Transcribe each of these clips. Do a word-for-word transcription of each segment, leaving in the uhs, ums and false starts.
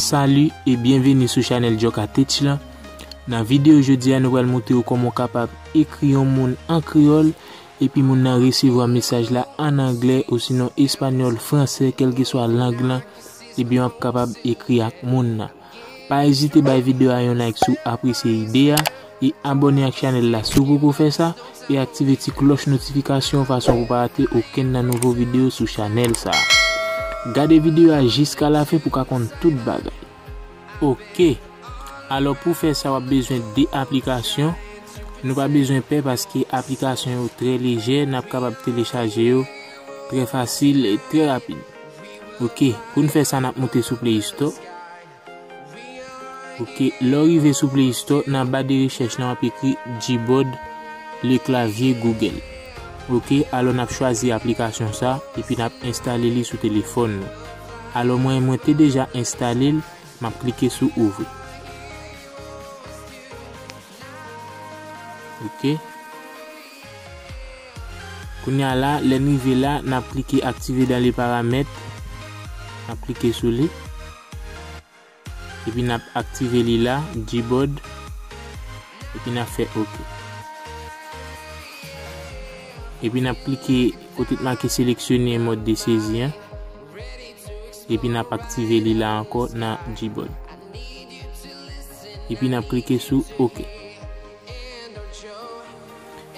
Salut e byenveni sou chanèl Djòka Tech la. Nan videyo jodi a, nou pral montre w kòman w kapab ekri yon moun an kreyòl epi moun nan resevwa mesaj la an anglè osinon espanyòl, fransè, kèlkeswa lang lan, epi w ap kapab ekri ak moun nan. Pa ezite bay videyo a yon like si w apresye ide a, e abòne ak chanèl la si w poko fè sa, e aktive ti klòch notifikasyon fason pou pa rate okenn nan nouvo videyo sou chanèl sa a. Gade videyo a jiska lafen pou w ka konn tout bagay. Oke. Alò, pou fè sa, w ap bezwen de aplikasyon. Nou pa bezwen pè paske aplikasyon yo trè lejè, n ap kapab telechaje yo trè fasil e trè rapid. Oke, pou n fè sa, n ap monte sou Play Store. Oke, lè w rive sou Play Store, nan ba de rechèch lan, w ap ekri Gboard, le clavier Google. Oke, alò n ap chwazi aplikasyon sa, epi n ap enstale li sou telefòn nou. Alò mwen, mwen te deja enstale l, m ap klike sou ouvri. Oke. Kounye a la, lè n rive la, n ap klike aktive dans les paramètres. N ap klike sou li. Epi n ap aktive li la, Gboard. Epi n ap fè oke. Epi n ap klike kote t make sélectionner mode de saisie an. Epi n ap aktive li la ankò nan Gboard. Epi n ap klike sou oke.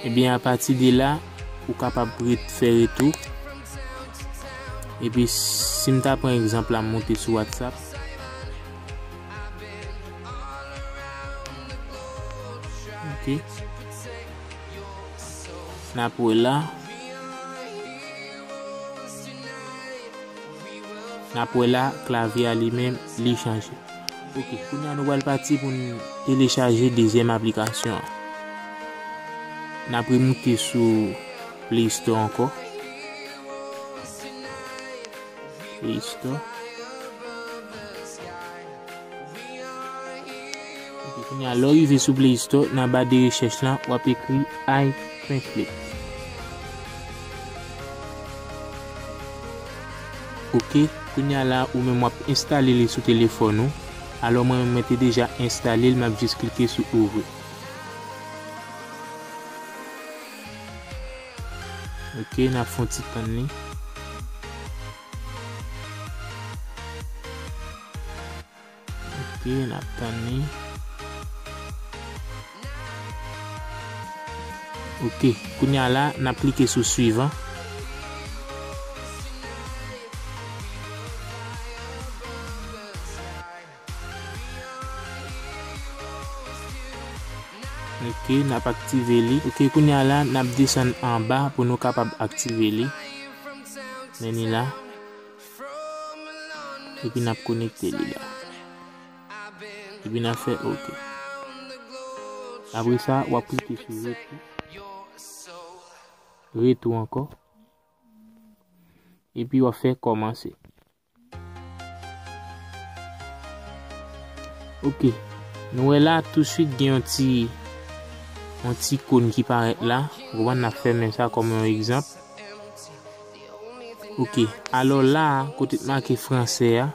Ebyen, apati de la, ou kapab ret fè retou. Epi, si m ta pran egzanp la, m monte sou WhatsApp. Oke. N ap wè la. N ap wè la, klavye a li menm, li chanje. Oke, kounye a nou pral pati pou n telechaje dezyèm aplikasyon an. N ap remoute sou Play Store ankò. Play Store. Epi kounye a, lè w rive sou Play Store, nan ba de rechèch lan, w ap ekri iTranslate. Oke, kounye a la, ou menm w ap enstale li sou telefòn ou. Alò, mwen menm, mwen te deja enstale l, m ap jis klike sou ouvri. Oke, n ap fè yon ti tann li. Oke, n ap tann li. Oke, kounye a la, n ap klike sou suivant. Oke, n ap aktive li. Oke, kounye a la, n ap desann anba pou nou kapab aktive li. Men ni la. Epi n ap konekte li la. Epi n ap fè oke. Apre sa, w ap klike sou retou. Retou ankò. Epi w ap fè kòmanse. Oke. Nou wè la, touswit gen yon ti, yon ti ikòn ki parèt la. Ou konprann, n ap fèmen sa kòm yon egzanp. Oke, alò la a, kote t make fransè a,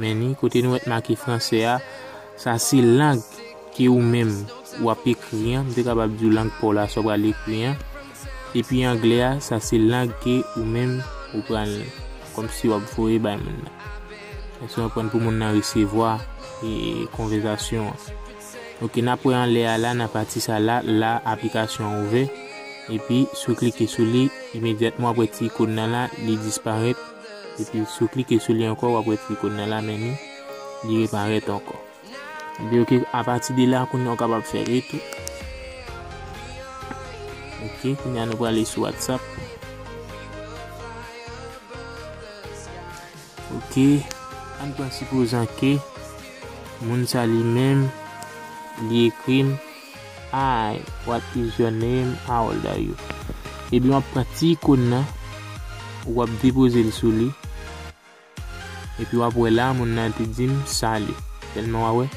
men ni, kote nou wè t make fransè a, sa se lang ke ou menm w ap ekri an, m te kapab di w lang pa w la sa w pral ekri an. Epi anglè a, sa se lang ke ou menm ou pral, kòmsi w ap voye bay moun nan. Èske w konprann, pou moun nan resevwa, e, konvèsasyon an. Oke, n ap wè anlè a la, nan pati sa la, la aplikasyon an ouvè. Epi, si w klike sou li, imedyatman w ap wè ti ikòn nan la, li disparèt. Epi, si w klike sou li ankò, w ap wè ti ikòn nan la, men ni, li reparèt ankò. Epi, oke, apati de la, kounye a w kapab fè retou. Oke, kounye a nou prale sou WhatsApp. Oke, ann pran sipozan ke moun sa li menm, li ekri m, "Hi, what is your name? How old are you?" Epi w ap pran ti ikòn nan, w ap depoze l sou li. Epi w ap wè la, moun nan te di m, "Salut." Sèlman w a wè,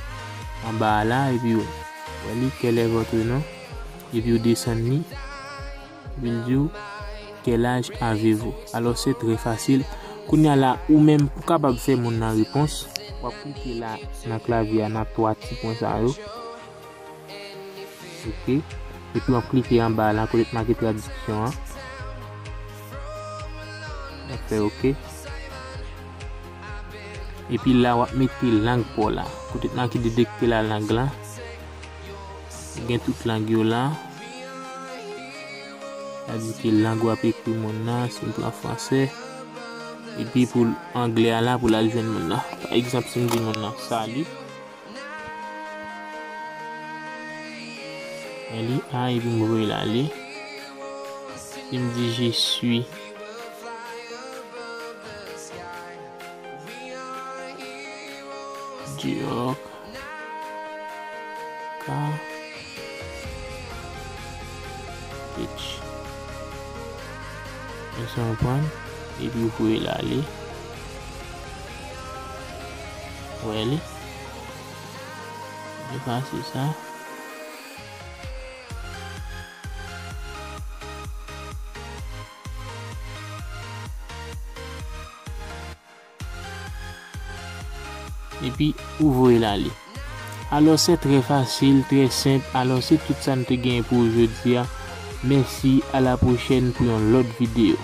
anba a la, epi w wè li, "Quel est votre nom?" Epi w desann li. Epi l di w, "Quel âge avez-vous?" Alò, se trè fasil. Kounye a la, ou menm, ou kapab fè moun nan repons. W ap klike la nan klavye a, nan twa ti pwen sa yo. Ok. Epi w ap klike anba la kote t make tradiksyon an. W ap fè ok. Epi la w ap mete lang pa w la. Kote t make détecter la langue la. Gen tout lang yo la. Sa di ki lang w ap ekri moun nan, si m pran fransè. Epi pou anglè a la, pou l al jwenn moun nan. Pa egzanp, si m di moun nan, "Salut." Men li a, epi m voye l ale. Si m di, "Je suis Duoc." Ka. Pitch. Ou sa konprann? Epi ou voye l ale. Wè li. Efase sa. Epi ou voye l ale. Alò, se trè fasil, trè senp. Alò, se tout sa n te genyen pou ou jodi a. Mèsi, a la pwochèn pou yon lòt videyo.